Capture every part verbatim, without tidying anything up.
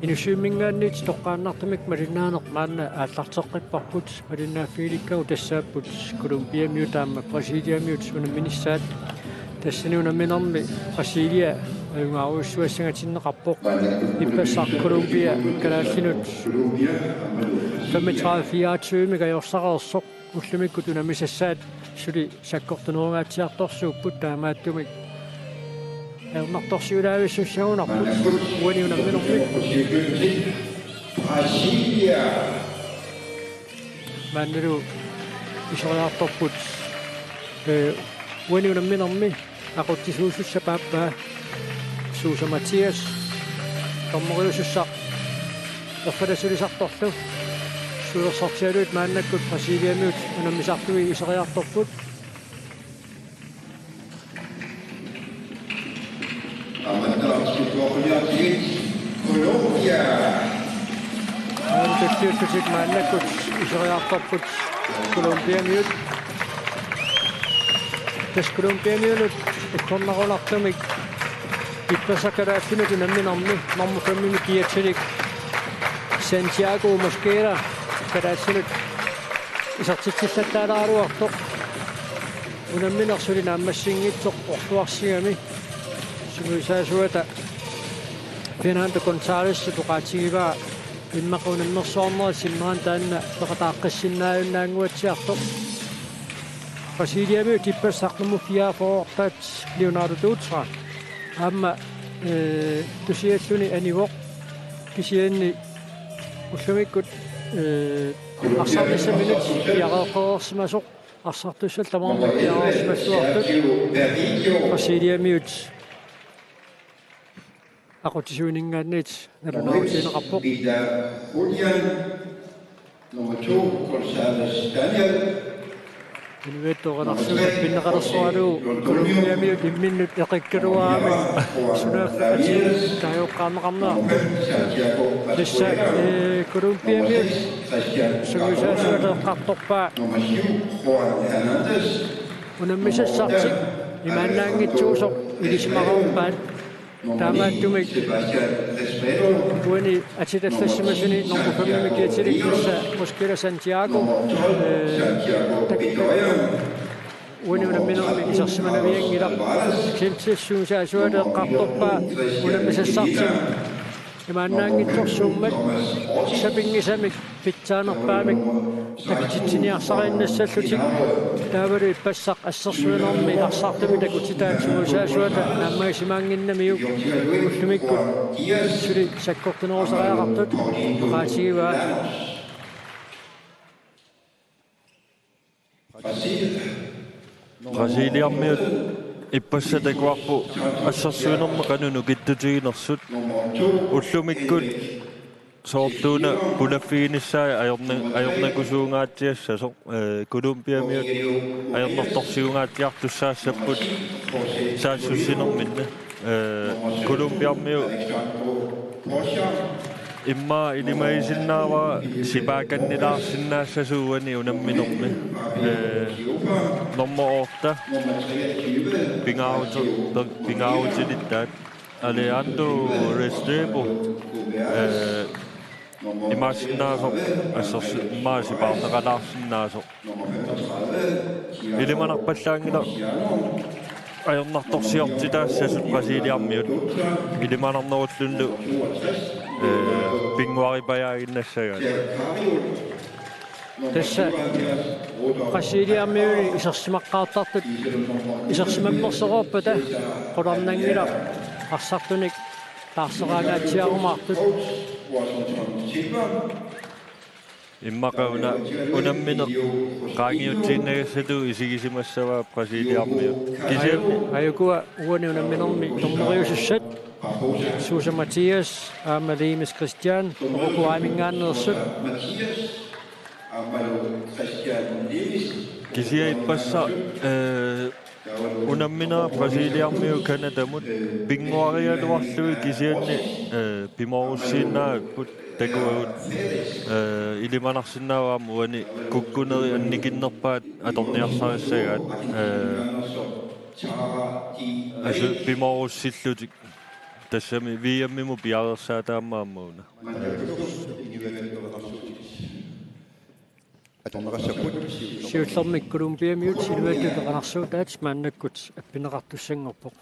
Inussivimminngaanniit toqqaannartumik malinnaaneq maanna aallarteqqipparput, malinnaaffigilikkagut tassaapput Colombiamiut aamma Brasiliamiut unamminissaat. Tassani unamminermi Brasilia ajugaarujussuassangatinneqarpoq. Ippassaq Colombia kalaallinut femogtredive fireogtyve-mik ajorsareersoq. Ullumikkut unammisassaat suli sakkortunerungaatsiartorsuupput, taamaattumik ajornartorsiulaavissussagunarput uani unamminermi. Brasilia. Maannalu isoriartorput, ee, uani unamminermi aqutsisuusussap aappaa Sousa Mathias, dommeriusussaq erfalasulisartorlu. Sulersartigalugit maannakkut Brasiliamiut unammisartui isoriartorput. Aamma taartikuuliartigit Colombia. Aamma tulliullutik maannakkut isoriartorput Colombiamiut. Tassa Colombiamiunut uggornarunartumik ippassaq kalaallinut unamminermi normu femmimik kiatsilik Santiago Mosquera kalaallinut isertitsillattaalaaraluartoq. Unammineq suli naammassinngitsoq orluarsigami. Sungiusaasuata Fernando Gonzalez oqaatigivaa immaqa unammersuarnerit sinneranni taanna peqataaqqissinnaajunnanguatsiartoq. Brasiliamiut ippassaq nummer fireogfyrre-ortaat Leonardo Dutra aamma, ee, tusialluni anivoq, kisianni ullumikkut, ee, arsarnissaminut piareeqqaarsimasoq, arsartussat tamarmik piareersimalluartut Brasiliamiut aqutsisuininngaanniit nalunaarutigineqarpoq. Nummer to, Gonzalez Daniel. Inuiattut oqaluuserisut pinneqalersoralugu Colombiamiut imminnut eqikkaluaramik sunaaffa taajoqqaarneqarneq. Tassa, ee, Colombiamiut sungiusaasuata eqqartorpaa unammisassartik imaannaanngitsuusoq ilisimareerpaat. Taamaattumik uani atitallassimasuni nummer femmimik kiatsilik tassa Mosquera Santiago, ee, takukkakku uani unamminermi isersimanavianngilaq. Kisianni sungiusaasuata eqqartorpaa unammisassartik imaannaanngitsorsuummat sapinngisamik pitsaanerpaamik takutitsiniarsariinnassallutik. Taavalu ippassaq assersuinermi arsartumik takutitaat sungiusaasuata naammagisimaannginnamiuk ullumikkut suli sakkortunerusariaqartut oqaatigivaa. Brasiliamiut ippassaq takuarput assersuinermi qanoq nukittutiginersut. Ullumikkut soorluuna pulaffiginissaat ajorna-, ajornakusuungaatsiassasoq, ee, Colombiamiut ajornartorsiungaatsiartussaassapput saassussinerminni. Ee, Colombiamiut immaqa ilimagisinnaavara sipaakannilaarsinnaassasoq uani unamminermi. Ee, nummer otte pingaaruti-, pingaarutilittaat Alejandro Restrepo, ee, imaassinnaavoq assersu-, immaqa sipaarneqalaarsinnaasoq. Ilimanarpallaanngilaq ajornartorsiortitaassasut Brasiliamiut. Ilimanarnerullunilu, ee, pinnguaripajaaginnassagaat. Tassa Brasiliamiuni isersimaqqaartartut isersimammersoreerpata qularnanngilaq arsartunik taarseraangaatsiarumaartut. Immaqa una unammineq qaangiutiinnagassatut isigisimassavaa Brasiliamiut. Kisianni ajukua uani unamminermi dommeriusussat Sousa Mathias aamma Lemes Christian, Uruguayminngaanneersut. Kisianni ippassaq, ee, unammineq Brasiliamiut Canadamut pinnguarigaluarlugit kisianni, ee, pimoorussiinnaapput takuagut, ee, ilimanarsinnaavoq aamma uani kukkunerit annikinnerpaat atorniarsarissagaat, ee, asu pimoorussillutik. Tassami V M-imut piareersaataammat aamma una. Siullermik Colombiamiut inuiattut peqanarsuutaat maannakkut appinneqartussanngorpoq.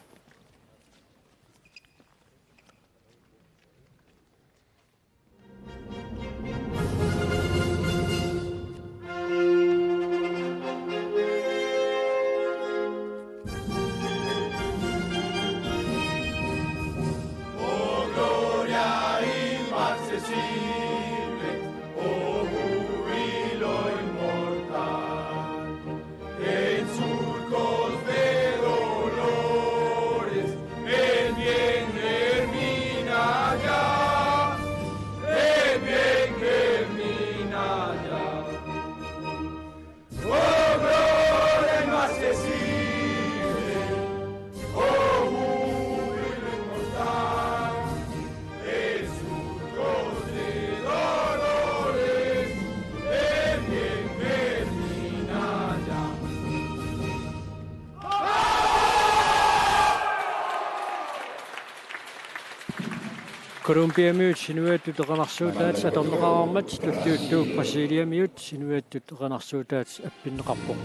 Colombiamiut inuiattut peqanarsuutaat atorneqareermat tulliuttuup Brasiliamiut inuiattut peqanarsuutaat appinneqarpoq.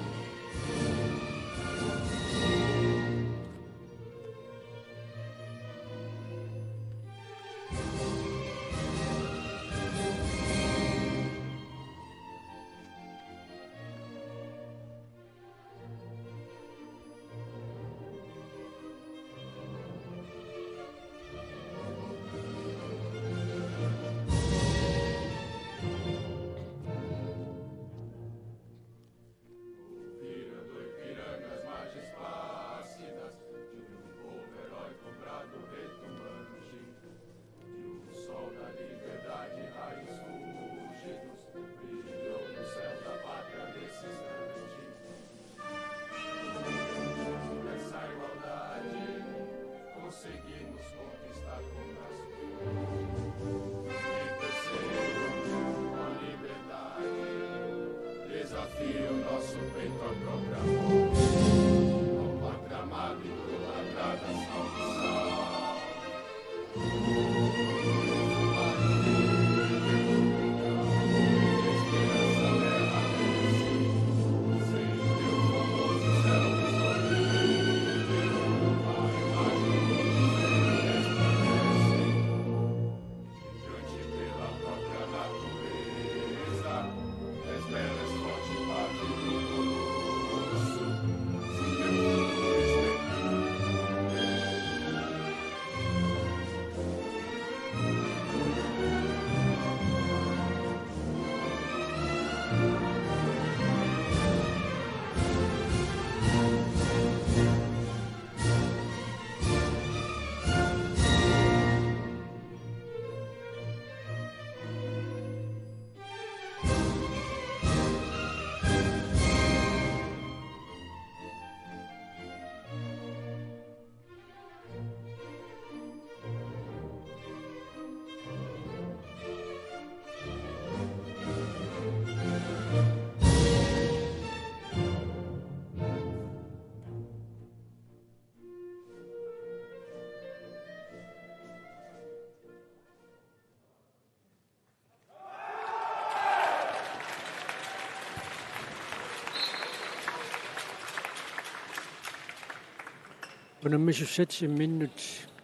Unammisussat imminnut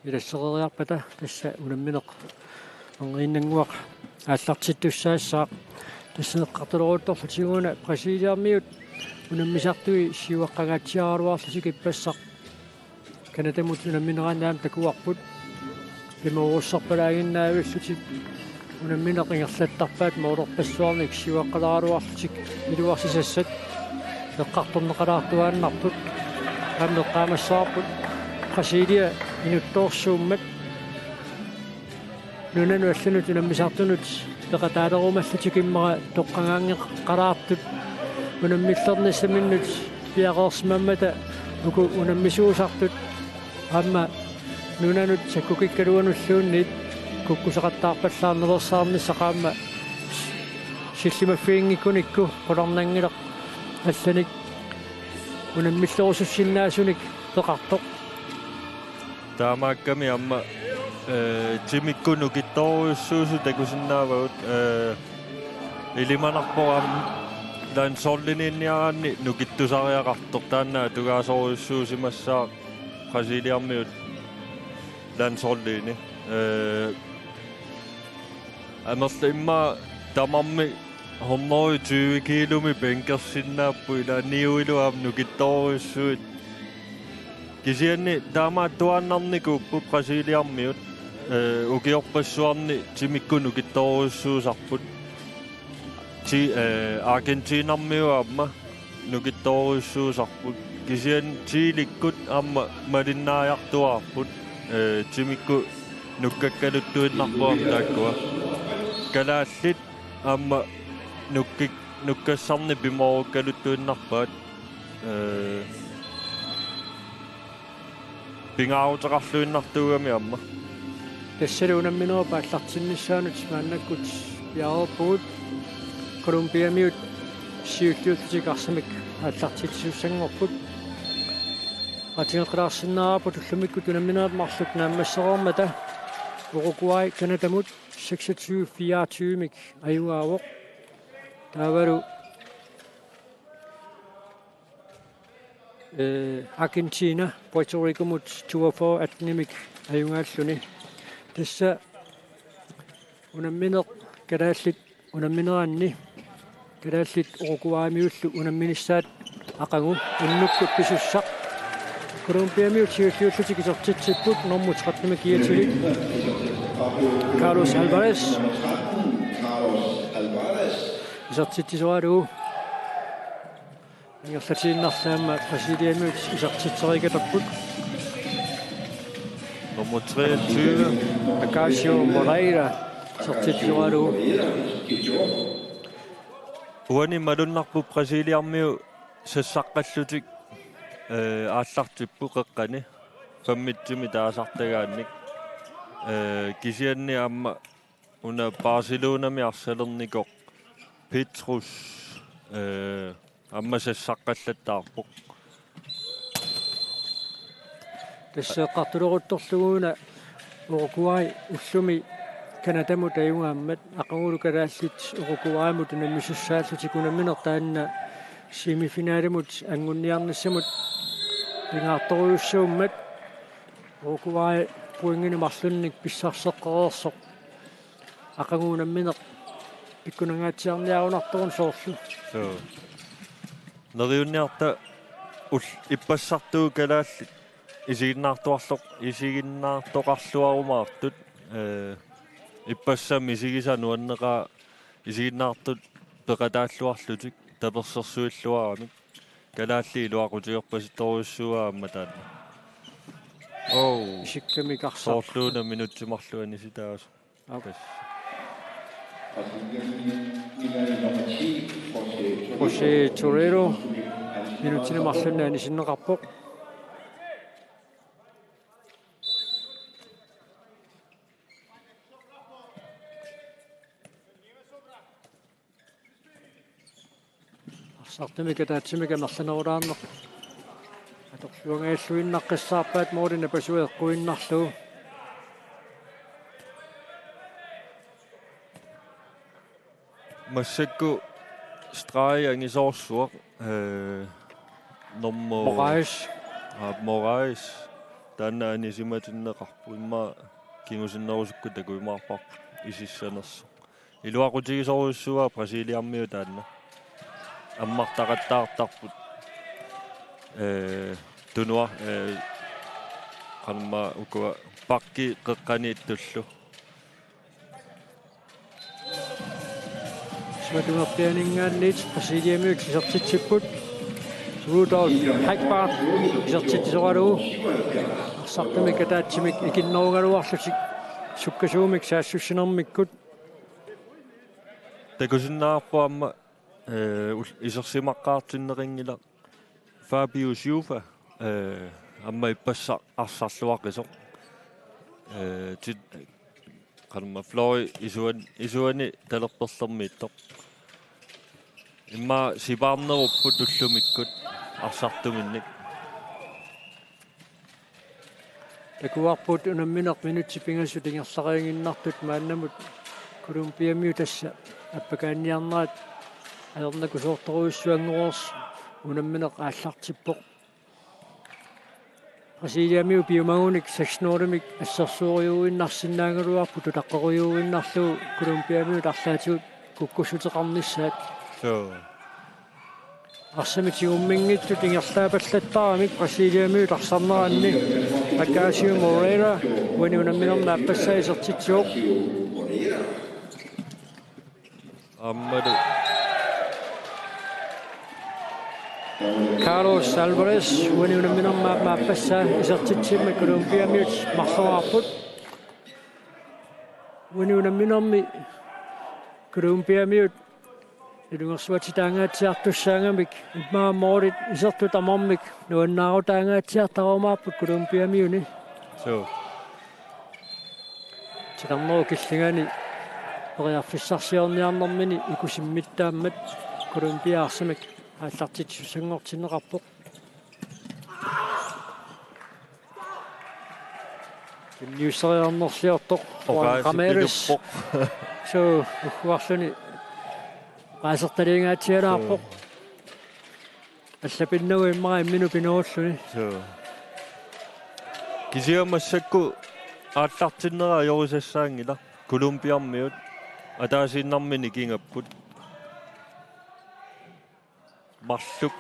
ilassereeriarpata tassa unammineq angiinnannguaq aallartittussaassaaq. Tassa eqqartuleruttorlutiguna Brasiliamiut unammisartui siuaqqangaatsiaraluarlutik ippassaq Canadamut unammineranni aamma takuarput. Pimoorussarpalaaginnaavillutik unammineq ingerlattarpaat moolerpassuarnik siuaqqalaaraluarlutik iluarsisassat eqqartorneqalaartuaannarput. Aamma eqqaamassavarput Brasilia inuttoorsuummat nunanut allanut unammisartunut peqataalerumallutik immaqa toqqagaanngeqalaartut unammillernissaminnut piareersimammata uku unammisuusartut aamma nunanut sakkukikkaluanulluunniit kukkuseqattaarpallaarnersaarnissaq aamma sillimaffiginngikkunikku qularnanngilaq allanik unammillerusussinnaasunik peqartoq. Taamaakkami aamma Ee, timikkut nukittoorujussuusut takusinnaavagut, ee, ilimanarpoq aamma landsholdininniaraanni nukittusariaqartoq, taanna atugaasorujussuusimassaaq Brasiliamiut landsholdini. Ee, amerla immaqa tamarmik hundrede og tyve kiilumik bænkersinnaapput, ilaanniuilu aamma nukittoorujussuit. Kisianni taamaattuaannarnikuupput Brasiliamiut, ee, ukiorpassuarni timikkut nukittoorujussuusarput. Ti-, ee, Argentinamiut aamma nukittoorujussuusarput. Kisianni Chilikkut aamma malinnaajartuaarput, ee, timikkut nukkakkaluttuinnarput aamma taakkua. Kalaallit aamma nukkik-, nukkassannik pimoorukkaluttuinnarpaat. Ee, pingaaruteqarluinnartuugami aamma. Tassalu unamminerup aallartinnissaanut maannakkut piareerpugut. Colombiamiut siulliullutik arsamik aallartitsisussanngorput. Atigeqqilaarsinnaavarput ullumikkut unamminerit marluk naammassereermata. Uruguay Canadamut seksogtyve fireogtyve-mik ajugaavoq. Taavalu ee, Argentina Puerto Ricomut toogfyrre atten-imik ajugaalluni. Tassa unammineq kalaallit unammineranni, kalaallit Uruguaymiullu unamminissaat aqagu unnukkut pisussaq. Colombiamiut siulliullutik isertitsipput, nummer tretten-imik kiatilik Carlos Alvarez. Isertitsisoralugu ingerlatiinnarlugu aamma Brasiliamiut isertitseriikkatsipput. Nummer treogtyve, Acacio Moreira, isertitsisoralugu. Uani malunnarpoq Brasiliamiut sassaqqallutik, ee, aallartipput qeqqani femogtyve taasartagaannik. Ee, kisianni aamma una Barcelonami arsalernikoq Petrus, ee, aamma sassaqqallattaarpoq. Tassa eqqartuleruttorlugu una Uruguay ullumi Canadamut ajugaammat, aqagulu kalaallit Uruguaymut unammisussaallutik, unammineq taanna semifinalimut anguniarnissamut pingaartorujussuummat. Uruguay pointinik marlunnik pissarseqqereersoq aqagu unammineq pikkunangaatsiarniarunartoq soorlu. Joo. Neriunniarta ul-, ippassartuut kalaallit isiginnaartuarloq-, isiginnaartoqarluarumaartut, ee, ippassaq misigisaq nuanneqaaq isiginnaartut peqataalluarlutik tapersersuilluaramik. Kalaallit iluaqutigerpasittorujussuuaat aamma taanna. Oo. Isikkamik arsaq. Soorluuna minutsit marluk anisitaasoq. Aap. Tassa. José Torero minutsinik marlunnik anisinneqarpoq. Arsartumik ataatsimik amerlanerulaarneq atorluangajalluinnaqqissaarpaat, måli napasui eqquinnarlugu. Massakkut streg angisoorsuaq, ee, nummer Moraes. Aa, Moraes. Taanna anisimatinneqarpoq, immaqa kingusinnerusukkut takujumaarparput isissanersoq. Iluaqutigisorujussuuaat Brasiliamiut taanna. Ammartaqattaartarput. Ee, tunua, ee, qanormaa ukua pakki qeqqaniittullu. Simatungerpianinngaanniit Brasiliamiut isertitsipput. Rudolf Hackbart isertitsisoralugu. Arsartumik ataatsimik ikinnerugaluarlutik sukkasuumik saassussinermikkut. Takusinnaavarput aamma, ee, ul-, isersimaqqaartinneqanngilaq Fabio Siufa, ee, aamma ippassaq arsarluaqisoq. Ee, tit-, qanormaa fløj isuan-, isuani talerperlermiittoq. Immaqa sipaarnerupput ullumikkut arsartuminnik. Takuarput unammineq minutsit pingasut ingerlariiginnartut maannamut Colombiamiut tassa appakaanniarnerat ajornakusoortorujussuanngorsi unammineq aallartippoq. Brasiliamiut piumagunik seks nul-imik assersuurujuinnarsinnaagaluarput utaqqerujuinnarlugu Colombiamiut arlaatigut kukkussuteqarnissaat. Suu. Arsamik tigumminngitsut ingerlaapallattaramik Brasiliamiut arsarneranni Acacio Moreira uani unamminermi aappassaa isertitsivoq. Aammalu Carlos Alvarez uani unamminermi aappassaa isertitsimmat Colombiamiut marloraarput. Uani unamminermi Colombiamiut ilungersuatitaangaatsiartussaagamik immaqa målit isertut tamarmik nuannaarutaangaatsiartarumaarput Colombiamiuni. Suu. Titarnerup killingani periarfissarsiorniarnermini ikusimmittaammat Colombia arsamik aallartitsisussanngortinneqarpoq. Tunniusseriarnerliortoq Juan Ramirez. Oqaaseqiluppoq. Suu, ugguarluni oqaasertaliingaatsialaarpoq. Suu. Allapinnagu immaqa imminut pinerulluni. Suu. Kisianni massakkut aallartinnera ajorisassaanngilaq. Colombiamiut ataasiinnarmik nikingapput. Marluk.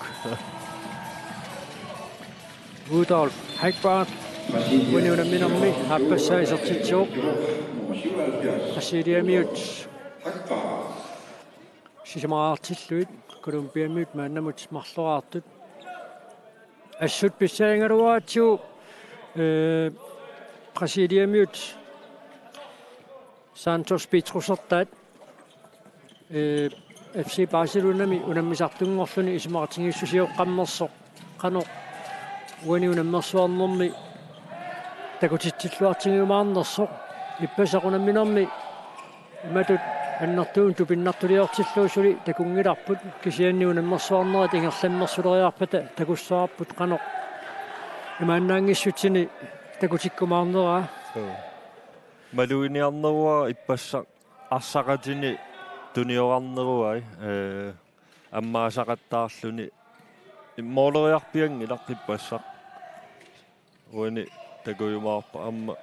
Rudolf Hagbart uani unamminermi aappassaa isertitsivoq. Brasiliamiut sisamaraartillugit Colombiamiut maannamut marloraartut. Assut pissaagaluaratsigu, ee, Brasiliamiut Santos Petrusertaat, ee, F C Barcelonami unammisartunngorluni isumaqatigiissusioqqammersoq qanoq uani unammersuarnermi takutitsilluartigiumaarnersoq. Ippassaq unamminermi imatut annertuumik tupinnartuliortillugu suli takunngilarput, kisianni unammersuarnerit ingerlammersuleriarpata takussavarput qanoq imaannaanngissutsini takutikkumaarneraa. Suu. Maluginiarneruara ippassaq arsaqatini tuniorarneruai, ee, ammaasaqattaarluni. Mooleriarpianngilaq ippassaq. Uani takujumaarpoq aamma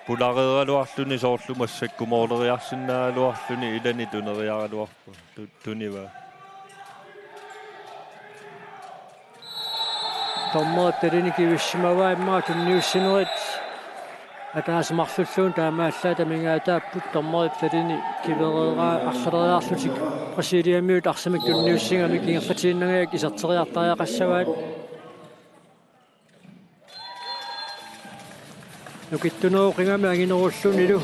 pulareeraluarluni soorlu massakkut mooleriarsinnaagaluarluni ilani tuneriaraluarpoq. Tu-, tunivaa. Dommerip talini kivissimavaa immaqa tunniussinerit ataaseq marlulluunniit taamaallaat amigaataapput. Dommerip talini kivereeraa arlaleriarlutik Brasiliamiut arsamik tunniussigamik ingerlatiinnangajak iserteriartariaqassavaat. Nukittunerup qingami anginerullunilu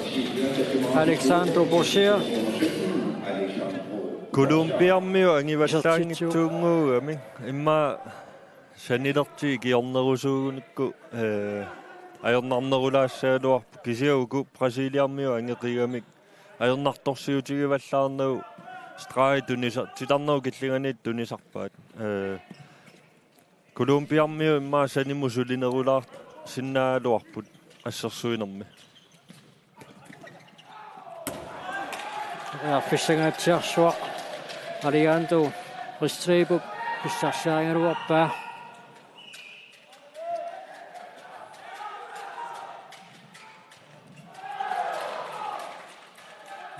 Alexandro Boscher. Colombiamiut angivallaanngitsuunnguugamik immaqa sanilertik ikiornerusuugunikku, ee, ajornarnerulaassagaluarput, kisianni uku Brasiliamiut angeqigamik ajornartorsiutigivallaarnagu stregi tunisa-, titarnerup killinganiittoq tunisarpaat. Ee, Colombiamiut immaqa sanimut sulinerulaarsinnaagaluarput assersuinermi. Periarfissangaatsiarsuaq Alejandro Restrepo pissarsiarigaluarpaa.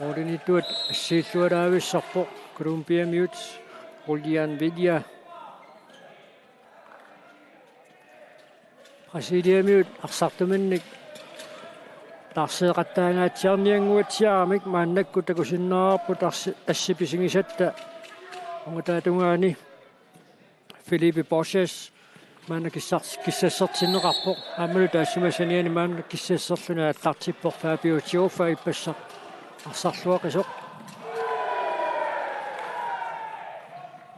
Målimiittuat assiilluaraavissorpoq Colombiamiut Julian Villa. Brasiliamiut arsartuminnik taarseeqattaangaatsiarniannguatsiaramik maannakkut takusinnaavarput assi-, assip isigisatta ungataatungaani. Felipe Borges maanna kissars-, kissassertinneqarpoq. Aammalu taassuma saniani maanna kissasserluni aallartippoq Fabio Chioffa ippassaq arsarluaqisoq.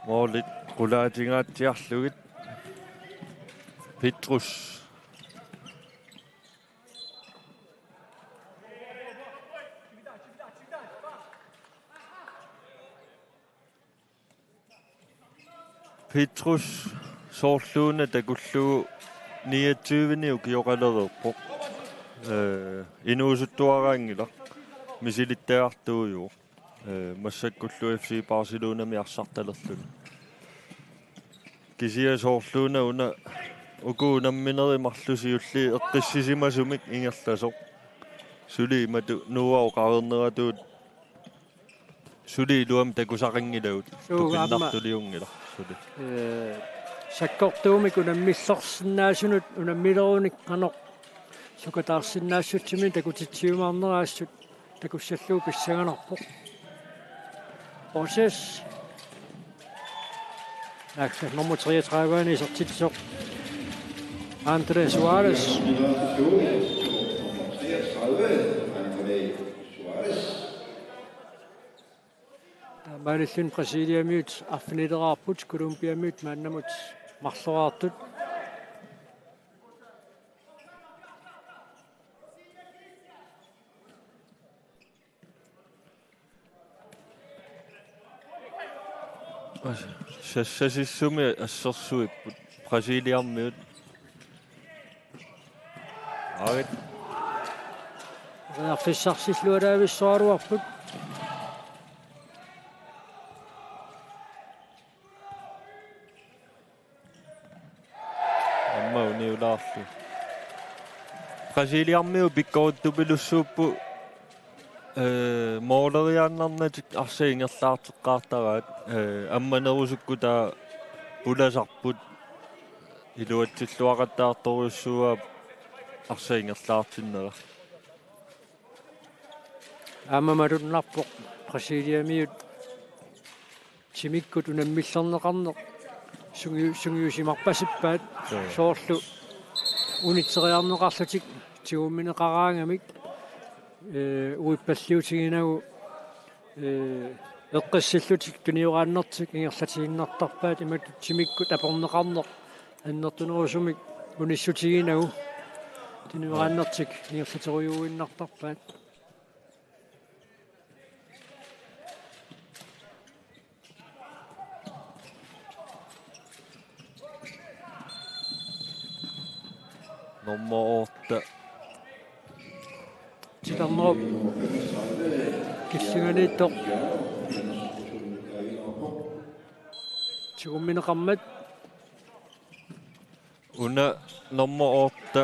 Målit qulaatingaatsiarlugit. Petrus. Petrus soorluuna takullugu niogtyve-ni ukioqalereerpoq. Eh, inuusuttuaraanngilaq. Misilittagartuujuvoq. Eh, massakkullu F C Barcelonami arsartalerluni. Kisianni soorluuna una uku unamminerit marluk siulliit eqqissisimasumik ingerlasoq. Suli imatut Noah oqareerneratuut suli iluamik takusaqanngilagut. Suu, aamma. Tupinnartuliunngilaq suli. Eh, sakkortuumik unammillersinnaasunut unammilerunik qanoq sukataarsinnaassutsimik takutitsiumaarneraassut takussallugu pissanganarpoq. Borges. Naak, nummer treogtredive-ani isertitsisoq Andre Suarez. Taamaalilluni Brasiliamiut arfinileraarput, Colombiamiut maannamut marloraartut. Sassasissumi assersuipput Brasiliamiut. Aarit. Periarfissarsilluaraavissoraluarput. Aamma uniulaarlu. Brasiliamiut pikkoruttupilussuupput, eh, mooleriaannarnatik arsaq ingerlaarteqqaartaraat, eh, ammanerusukkut taava pulasarput iluatsilluaqattaartorujussuuaat arsaq ingerlaartinnera. Aamma malunnarpoq Brasiliamiut timikkut unammillerneqarneq sungiu-, sungiusimarpasippaat. Joo. Soorlu unitseriarneqarlutik tigummineqaraangamik, eh, uippalliutiginagu, eh, eqqissillutik tunioraannertik ingerlatiinnartarpaat, imatut timikkut aporneqarneq annertunerusumik unissutiginagu tunioraannertik ingerlaterujuinnartarpaat. Nummer otte. Titarnerup killinganiittoq tigummineqarmat. Una nummer otte.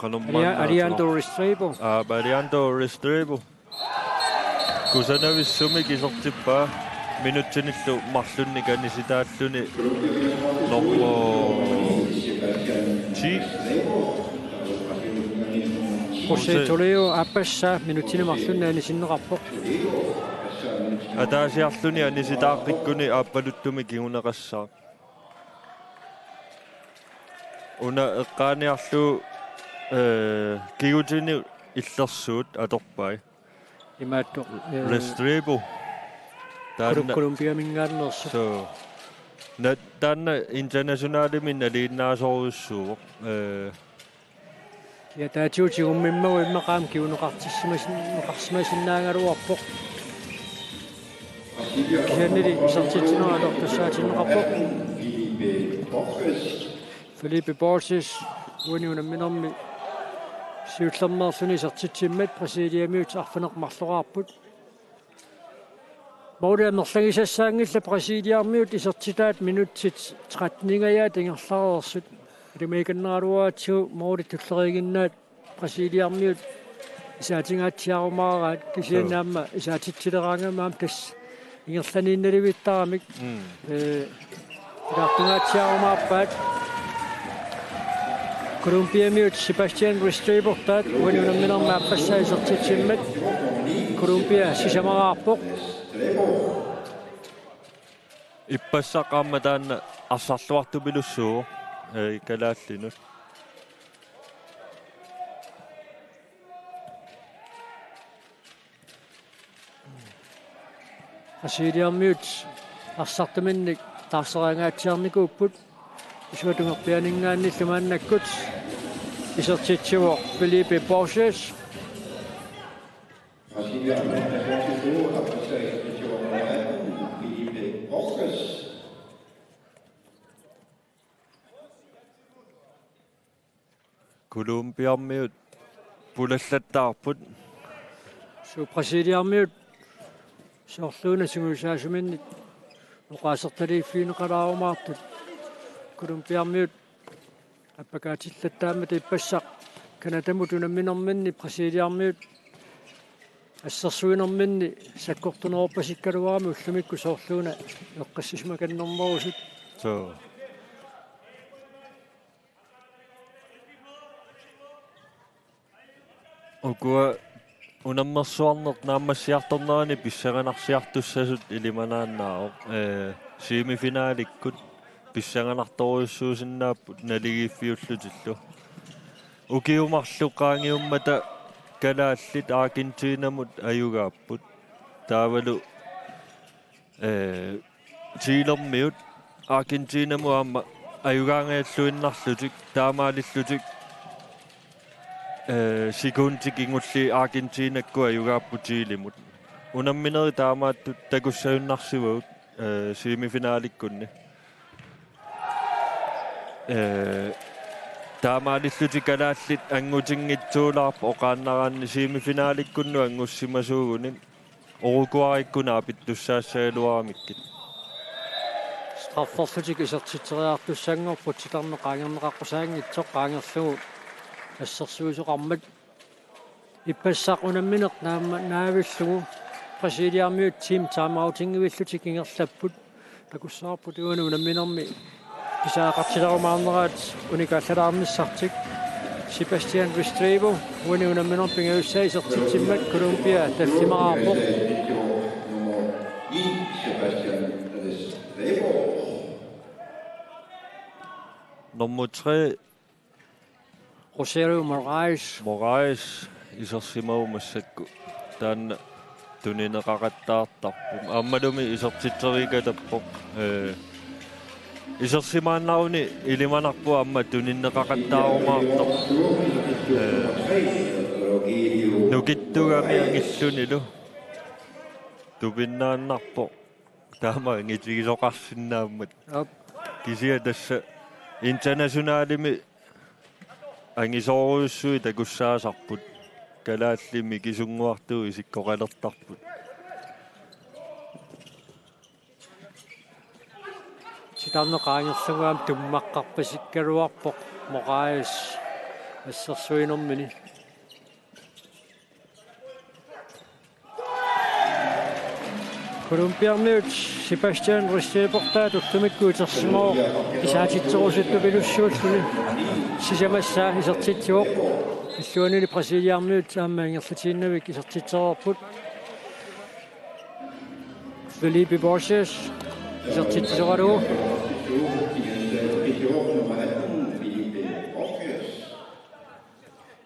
Qanormaanna Alia-, Alejandro Restrepo. Aa, Alejandro Restrepo. Kusanavissumik isertippaa. Minutsinillu marlunnik anisitaalluni nummer ti. José Toledo aappassaa minutsini marlunni anisinneqarpoq. Ataasiarluni anisitaaqqikkuni aappaluttumik kinguneqassaaq. Una eqqaaniarlugu, eh, kigutini illersuut atorpai. Imaattoq, eh, Restrepo. Taanna Col-, Colombiaminngaanneersoq. So. Na-, taanna internationalimi nalinginnaasorujussuuvoq. Eh, Ja, taatigut tigummimmagu immaqa aamma kinguneqartissimasin-, neqarsimasinnaagaluarpoq. Kisiannili isertitsinera atortussaatinneqarpoq. Felipe Borges, uani unamminermi siullermeerluni isertitsimmat Brasiliamiut arfineq-marloraarput. Måli amerlagisassaanngillat Brasiliamiut isertitaat minutsit tretten-ingajaat ingerlareersut. Ilimagikanneraraluaratsigu måli tulleriiginnaat Brasiliamiut isaatungaatsiarumaaraat, kisianni aamma isaatitsileraangama aamma tassa ingerlaniinnalivittaramik. Mm. Eh, ilaartungaatsiarumaarpaat. Colombiamiut Sebastian Restreportaat uani unamminermi aappassaa isertitsimmat Colombia sisamaraarpoq. Ippassaq aamma taanna arsarluartupilussuuvoq, eh, kalaallinut. Brasiliamiut arsartuminnik taarseraangaatsiarnikuupput. Isuatungerpianinngaanniillu maannakkut isertitsivoq Felipe Borges. Felipe Borges. Colombiamiut pulallattaarput. Suu, Brasiliamiut soorluuna sungiusaasuminnik oqaasertaliiffigineqalaarumaartut. Colombiamiut appakaatillattaarmata ippassaq Canadamut unamminerminni Brasiliamiut assersuinerminni sakkortunerorpasikkaluarami ullumikkut soorluuna eqqissisimakannermerusut. Suu. Ukua unammersuarneq naammassiartornerani pissanganarsiartussasut ilimanaannaavoq. Ee, semifinalikkut pissanganartorujussuusinnaapput naligiiffiullutillu. Ukiut marluk qaangiummata kalaallit Argentinamut ajugaapput. Taavalu ee, Chilermiut Argentinamut aamma ajugaangajalluinnarlutik, taamaalillutik, ee, sekundit kingulliit Argentinakkut ajugaapput Chilemut. Unamminerit taamaattut takussagunarsivagut, ee, semifinalikkunni. Ee, taamaalillutik kalaallit angutinngitsoorput oqaannaraanni semifinalikkunnut angussimasuuguni Uruguaykkunnaapittussaassagaluaramikkit. Strafferlutik isertitseriartussanngorput titarneq qaangerneqaqqusaanngitsoq qaangerlugu assersuisoqarmat. Ippassaq unammineq naamma-, naavillugu Brasiliamiut team timeoutinngivillutik ingerlapput. Takussavarput uani unamminermi pisariaqartilerumaarneraat unikaallalaarnissartik. Sebastian Restrepo uani unamminermi pingajussaa isertitsimmat Colombia tallimaqarpoq. Nummer tre. Rosario Moraes. Moraes isersimavoq massakkut. Taanna tunineqaqattaartarpoq. Aammalumi isertitseriikatappoq. Ee, isersimaannaruni ilimanarpoq aamma tunineqaqattaarumaartoq. Ee, nukittugami angillunilu. Tupinnaannarpoq. Taama angitigisoqarsinnaammat. Aap. Kisianni tassa internationalimi angisoorujussuit takussaasarput. Kalaallit mikisunnguartut isikkoqalertarput. Titarneq qaangerlugu aamma tummaqqarpasikkaluarpoq Moraes assersuinermini. Colombiamiut Sebastian Restreportaat ullumikkut isersimavoq isaatitserusuttupilussuulluni sisamassaa isertitsivoq. Illuanili Brasiliamiut aamma ingerlatiinnavik isertitsereerput. Felipe Borges isertitsisoralugu.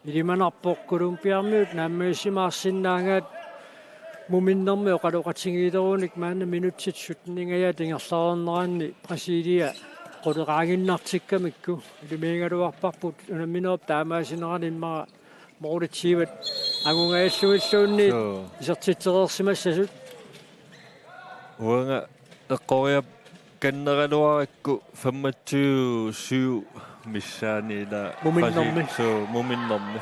Ilimanarpoq Colombiamiut naammagissimaarsinnaagaat muminnermi oqaloqatigiilerunik maanna minutsit sytteningajaat ingerlareerneranni Brasilia quleraanginnartikkamikku. Ilimiigaluarparput unamminerup taamaasinerani immaqa mooritiivat angungajallugilluunniit. Suu. Isertitsereersimassasut. Uanga eqqoriakkanneqaraluarakku femogtyve syv missaani ila. Muminnermi. Brasi-, suu, muminnermi.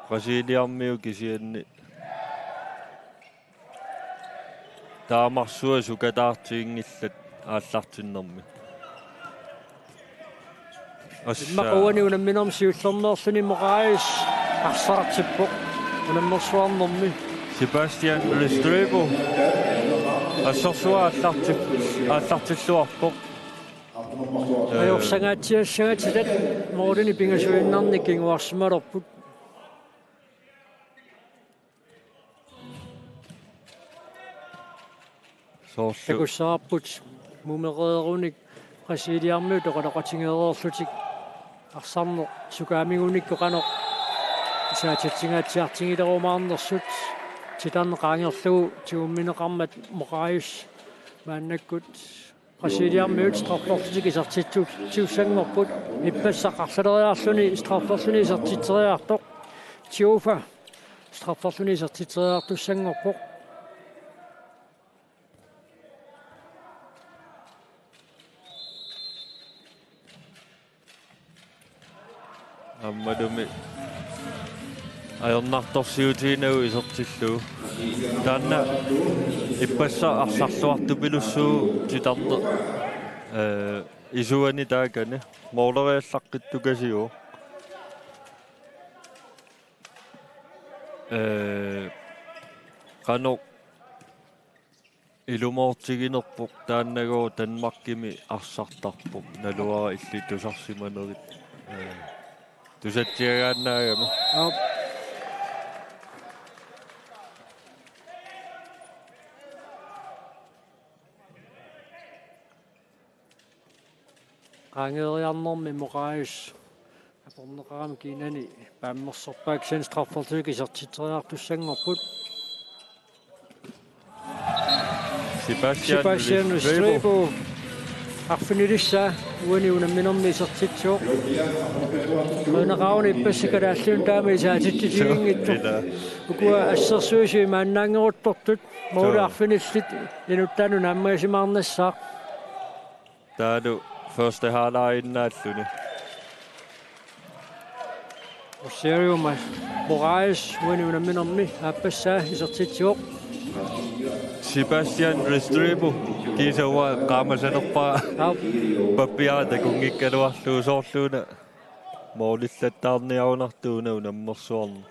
Brasiliamiut kisianni taamarsuaq sukataartiginngillat aallartinnermi. Assa. Immaqa uani unamminermi siullermeerluni Moraes arsartippoq unammersuarnermi. Sebastian Restrepo assersuaq aallarti-, aallartilluarpoq. Ajorsangaatsiassagatsitat moorlini pingasuinnarnik kinguarsimalerput. Soorlu. Takussavarput mumereerunik Brasiliamiut oqaloqatigeereerlutik arsarneq sukaamigunikku qanoq isaatitsingaatsiartigilerumaarnersut. Titarneq qaangerlugu tigummineqarmat Moraes maannakkut Brasiliamiut strafferlutik isertitsu-, -tiussanngorput. Ippassaq arlaleriarluni strafferluni isertitseriartoq. Tiofa strafferluni isertitseriartussanngorpoq. Aammalumi ajornartorsiutiginagu isertillugu. Taanna ippassaq arsarluartupilussuuvoq titarneq, ee, isuani taakani. Mooleriallaqqittukasiuvoq. Ee, qanoq ilumoortiginerpoq taannagooq Danmarkimi arsartarpoq, naluara illit tusarsimanerit, ee, tusatsiagaannaagami. Aap. Qaangeeriarnermi Moraes aporneqarami kiinani paammersorpaa, kisianni straffersuit isertitseriartussanngorput. Sebastian Sebastian Restrepo. Restrepo. Arfinilissaa uani unamminermi isertitsivoq. Qineqaruni ippassaq kalaallinut taama isaatitsitiginngitsoq. Ila. Ukua assersuisui maannaanngeruttortut. Mooli Joo. Arfinillit inuttaanut naammagisimaarnassaaq. Taavalu første halvleg innaalluni. Rosario Ma-, Moraes uani unamminermi aappassaa isertitsivoq. Sebastian Restrepo kiisa uanga qaamasalerpara. Aap. Pappiara takunngikkaluarlugu soorluuna moolillattaarniarunartuuna unammersuarneq.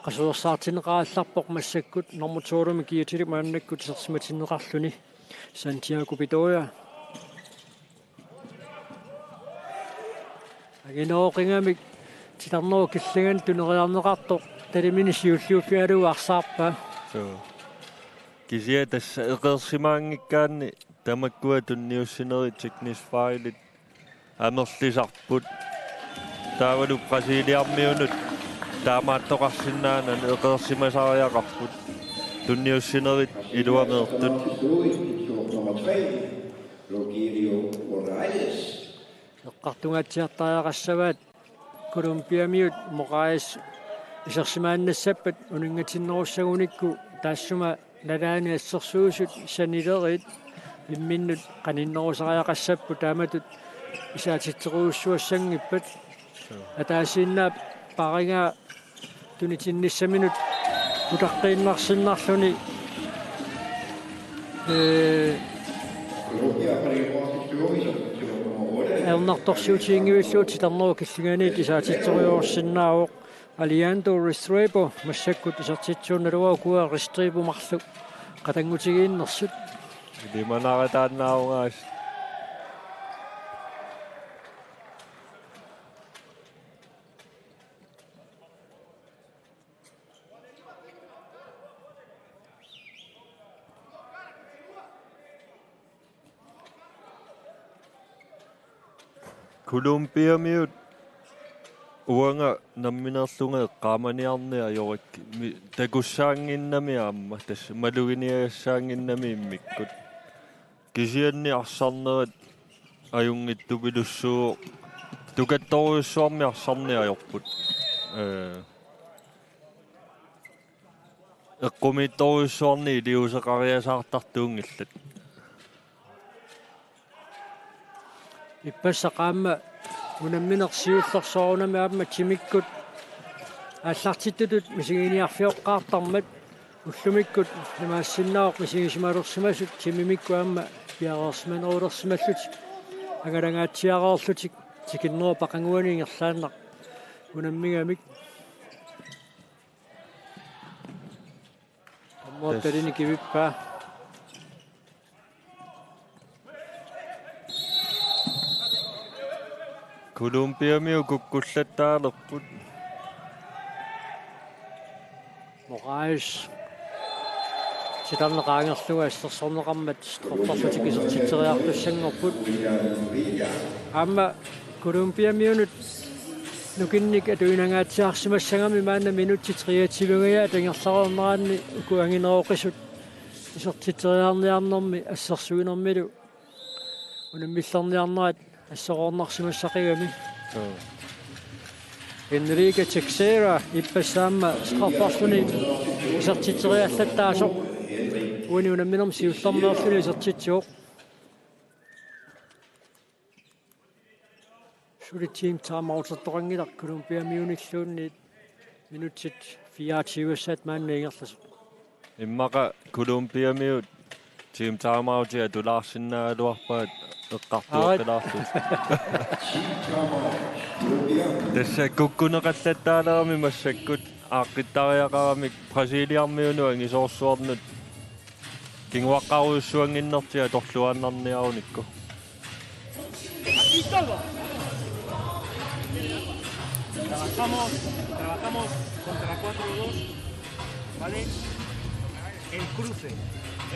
Qasuersaartinneqarallarpoq massakkut nummer to-mi kiatili maannakkut isersimatinneqarluni. Santiago Bedoya. Anginooqingamik titarnerup killingani tuneriarneqartoq talimini siulliuffigalugu arsaarpaa. Suu. Kisianni tassa eqeersimaanngikkaanni tamakkua tunniussinerit teknisk fejlit amerlisarput. Taavalu Brasiliamiunut taamaattoqarsinnaanani eqeersimasariaqarput. Tunniussinerit iluameertut. Eqqartungaatsiartariaqassavaat Colombiamiut Moraes isersimaannassappat uninngatinnerussagunikku taassuma nalaani assersuisut sanileriit imminnut qaninnerusariaqassapput taamatut isaatitserujussuassanngippat. Ataasiinnaq paarigaa tunitinnissaminut utaqqiinnarsinnarluni, ee, ajornartorsiutiginngivillugu titarnerup killinganiit isaatitserujoorsinnaavoq. Alejandro Restrepo massakkut isertitsivoq, naluara ukua Restrepo marluk qatanngutigiinnersut. Ilimanarataannaarungaasiit. Colombiamiut uanga nammineerlunga eqqaamaniarneq ajorakkit, mi-, takussaannginnami aamma, tassa maluginiagassaannginnami immikkut. Kisianni arsarnerat ajunngitsupilussuuvoq. Tukattorujussuarmik arsarneq ajorput. Ee, eqqumiitsorujussuarnik iliuuseqariasaartartuunngillat. Ippassaq aamma unammineq siulleq soorunami aamma timikkut aallartittutut misiginiarfioqqaartarmat. Ullumikkut imaassinnaavoq misigisimalersimasut timimikkut aamma piareersimanerulersimallutik angalangaatsiareerlutik tikinnerup aqaguani ingerlaannaq unammigamik. Tassa. Ammuattalini kivippaa. Colombiamiut kukkullattaalerput. Moraes. Titarneq qaangerlugu assersorneqarmat strafferlutik isertitseriartussanngorput. Aamma Colombiamiunut nukinnik atuinangaatsiarsimassagami maanna minutsit treogtyve-ngiaat ingerlareerneranni uku angineroqisut isertitseriarniarnermi assersuinermilu unammillerniarnerat asseroornarsimassaqigami. Joo. Enrique Teixeira ippassaq aamma strafferluni isertitseriallattaasoq uani unamminermi siullermeerluni isertitsivoq. Suli team timeoutertoqanngilaq Colombiamiunilluunniit, minutsit fireogtyve-ssaat maanna ingerlasoq. Immaqa Colombiamiut team timeoutia tulaarsinnaagaluarpaat eqqartueqqilaartut. Tassa kukkuneqallattaalerami massakkut aaqqittariaqaramik Brasiliamiunut angisoorsuarnut kinguaqqarujussuannginnertik atorluaannarniarunikku. Trabajamos, trabajamos contra cuatro dos, ¿vale? El cruce,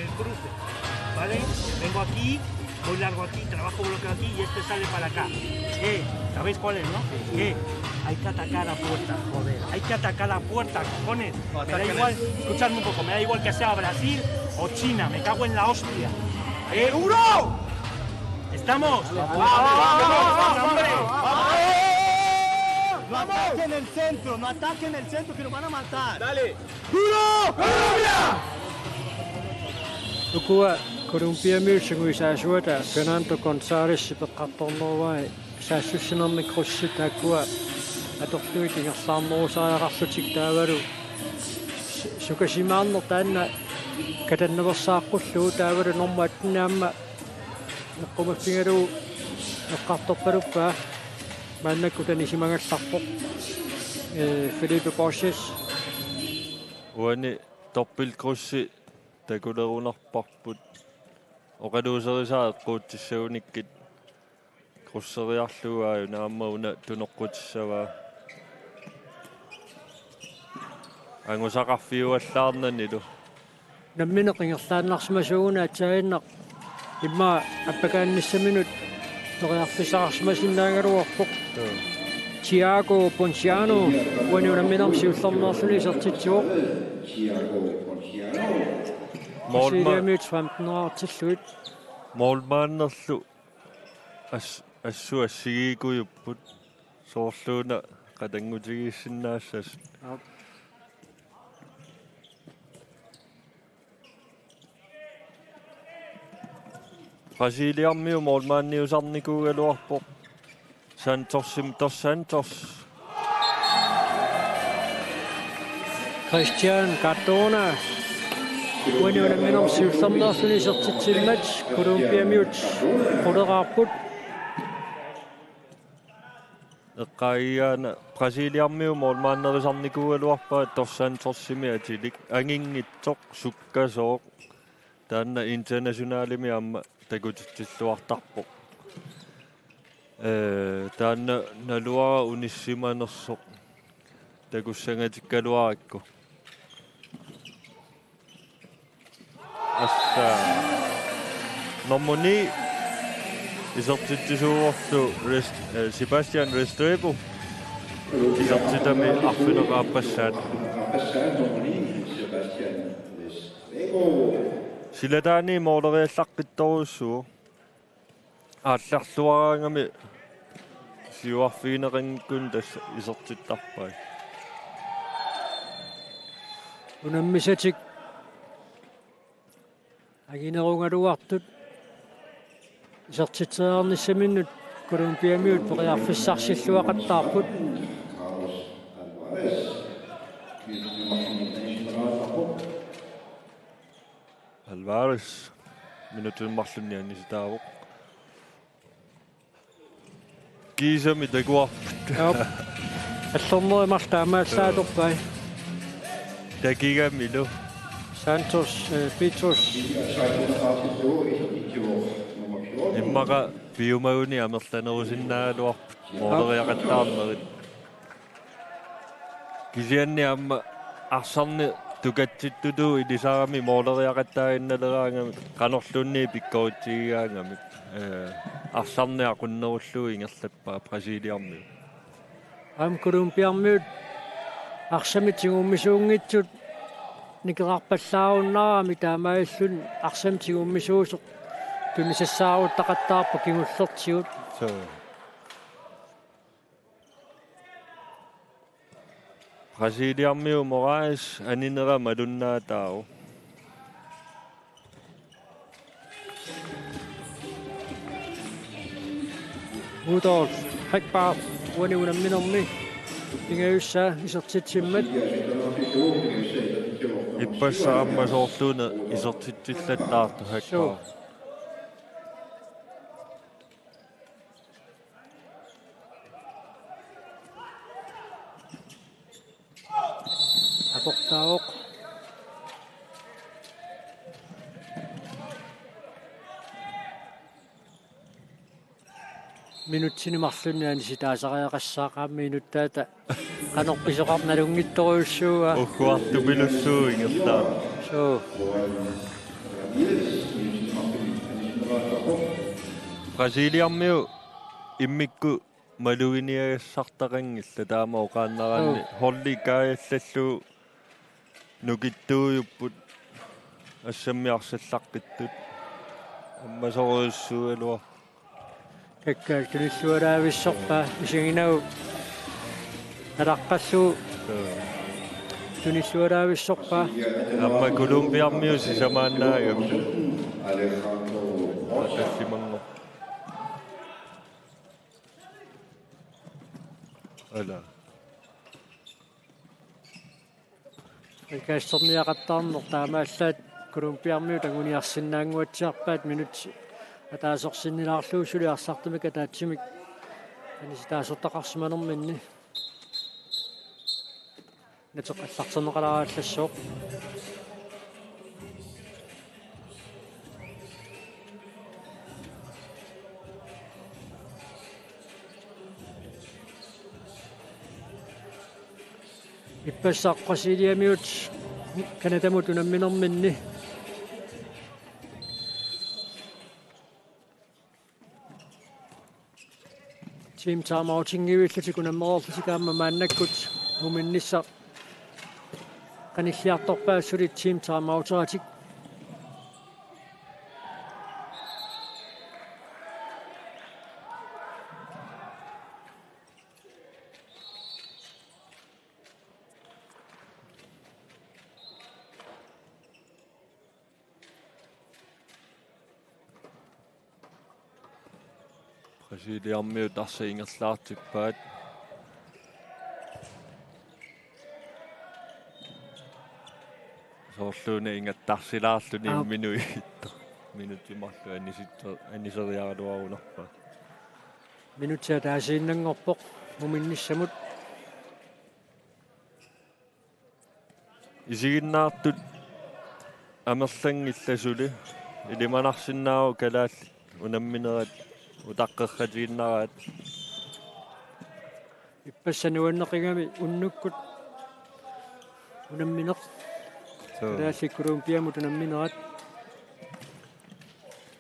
el cruce, ¿vale? Vengo aquí, voy largo aquí, trabajo bloqueo aquí y este sale para acá. Eh, ¿sabéis cuál es, no? Eh, hay que atacar a puerta, joder, hay que atacar a puerta, cojones. Me da igual, escuchadme un poco, me da igual que sea Brasil o China, me cago en la hostia. ¡Eh, duro! ¿Estamos? ¡Vamos, vamos, hombre! ¡Vamos! No ataquen el centro, no ataquen el centro, que nos van a matar. Dale. ¡Duro! ¡Colombia! Ukua Colombiamiut sungiusaasuata Fernando González peqqartorneruvai saassussinermi krydsit taakkua atorlugit ingerlaarnerusariaqarlutik taavalu su-, sukasimaarneq taanna katannaversaaqqullugu taavalu normu attenit aamma eqqumaffigalugu eqqartorpaluppaa. Maannakkut anisimagallarpoq, eh, Felipe Borges. Uani dobbeltkrydsi takulerunarparput oqaluuserisaa eqquutsissagunikkit krydseriarlugu aajuna aamma una tunoqqutissavaa. Angusaqarfiuallaarnanilu. Nammineq ingerlaannarsimasuuguni aatsaannguaq immaqa appakaannissaminut periarfissaqarsimasinnaagaluarpoq. Joo. Thiago Ponciano uani unamminermi siullermeerluni isertitsivoq. Målma-, Brasiliamiut femten-erartillugit. Målmanderlu as-, assut assigiikkujupput. Soorluuna qatanngutigiissinnaassasut. Aap. Brasiliamiut målmandiusarnikuugaluarpoq. Santos, Dos Santos. Cristian Cardona uani unamminermi siullermeerluni isertitsimmat Colombiamiut quleraarput. Eqqaagigaanni Brasiliamiut målmanderisarnikuugaluarpaat Dos Santosimi atilik anginngitsoq sukkasooq. Taanna internationalimi aamma takutitsilluartarpoq. Ee, taanna naluara unissimanersoq takussangatikkaluarakku. Assa. Nummer ni. Isertitsisuuvorlu Rest-, eh, Sebastian Restrepo. Isertitami arfineq-aappassaat. Silataani måleriallaqqittorujussuuvoq. Aallarluaraangami siuarfigineqanngikkuni tassa isertittarpai. Unammisatik anginerugaluartut isertitseriarnissaminnut Colombiamiut periarfissarsilluaqattaarput. Alvarez minutsit marlunni anisitaavoq. Kiisami takuarput. Joo. Allornerit marluk taamaallaat atorpai. Takigamilu. Santos, eh, Petros. Immaqa piumaguni amerlanerusinnaagaluarput. Joo. Måleriaqattaarnerit. Kisianni aamma arsarneq tukatsittutut ilisarami måleriaqattaaginnaleraangamik qanorluunniit pikkoritsigigaangamik, eh, arsarneq aqunnerullugu ingerlappaa Brasiliamiut. Aamma Colombiamiut arsamik tigummisuunngitsut nikerarpallaarunnaarami taamaalilluni arsamik tigummisuusoq tunissassaaruttaqattaarpoq kingullertigut. Suu. Brasiliamiut Moraes aninera malunnaataavoq. Rudolf Hackbarth uani unamminermi pingajussaa isertitsimmat. Ippassaq aamma soorluuna isertitsillattaartoq Hackbarth. Suu. Aportaavoq. Minutsini marlunni anisitaasariaqassaaq aamma inuttaata qanorpiaq soqarnerunngittorujussuuaa. Ugguartupilussuup ingerlaaq. Suu. Brasiliamiut immikkut maluginiagassartaqanngillat taama oqaannaraanni. Joo. Holdi kaajallallugu nukittuujupput assammiarsallaqqittoq. Ammasorujussuugaluaq. Kakkaak tunillualaavissorpaa isiginagu alaqqallugu. Joo. Tunillualaavissorpaa. Aamma Colombiamiut sisamaannaagami. Atallimanngor. Ala. Frikasterniaqattaarneq taamaallaat Colombiamiut anguniarsinnaannguatsiarpaat minutsit ataasersinnilaarlugu suli arsartumik ataatsimik anisitaasortaqarsimanerminni. Nateqallarterneqalaarallassaaq. Ippassaq Brasiliamiut Canadamut unamminerminni. Team timeoutinngivillutik unammereerlutik aamma maannakkut muminnissaq qanilliartorpaat suli team timeouteratik. Brasiliamiut arsaq ingerlaartippaat. Soorluuna ingattarsilaarluni. Aap. Imminut. Minutsit marluk anisitte-, aniseriaraluarunarpaat. Minutsit ataasiinnanngorpoq muminnissamut. Isiginnaartut amerlanngillat suli. Ilimanarsinnaavoq kalaallit unamminerat utaqqeqatigiinnaraat. Ippassaq nuanneqigami unnukkut unammineq. Suu. Kalaallit Colombiamut unamminerat.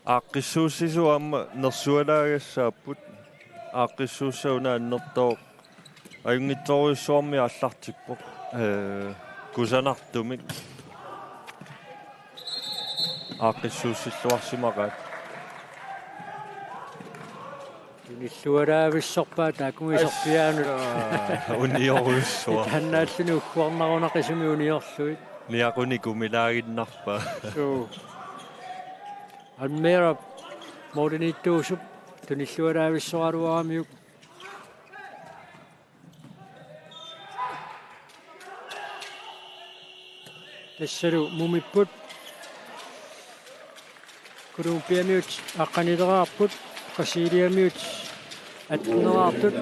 Aaqqissuussisut aamma nersualaagassaapput. Aaqqissuussaq una annertooq. Ajunngitsorujussuarmik aallartippoq. Ee, kusanartumik. Aaqqissuussilluarsimaqaat. Tunillualaavissorpaa taakkuisorpiaanut. Assa, uniorujussuaq. Taannaalluni ugguarnarunaqisumik uniorlugit. Niaqunik kumilaaginnarpaa. Suu. Almera mooriniittuusup tunillualaavissoraluaramiuk. Tassalu mumipput. Colombiamiut aqqanileraarput, Brasiliamiut atteneraartut.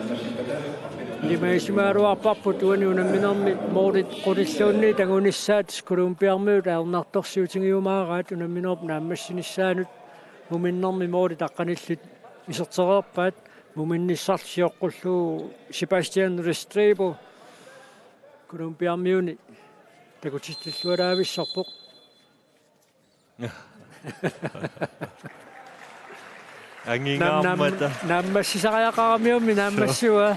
Ilimagisimagaluarparput uani unamminermi moorit qulilluunniit angunissaat Colombiamiut ajornartorsiutigiumaaraat unamminerup naammassinissaanut muminnermi moorit aqqanillit isertereerpaat. Muminnissaq sioqqullugu Sebastian Restrepo Colombiamiuni takutitsillualaavissorpoq. Angingaarmata. Naam-, naam-, naammassisariaqaramiummi naammassivaa.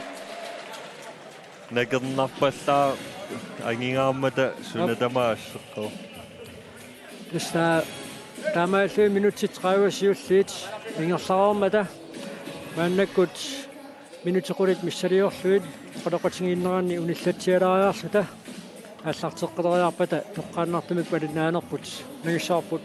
Nakernarpallaaq angingaarmata suna tamaat asseqqavoq. Tassa taamaallutik minutsit tredive siulliit ingerlareermata maannakkut minutsit qulit missiliorlugit oqaloqatigiinneranni unillatsialaariarluta aallarteqqileriarpata toqqaannartumik malinnaanerput. Nangissavarput.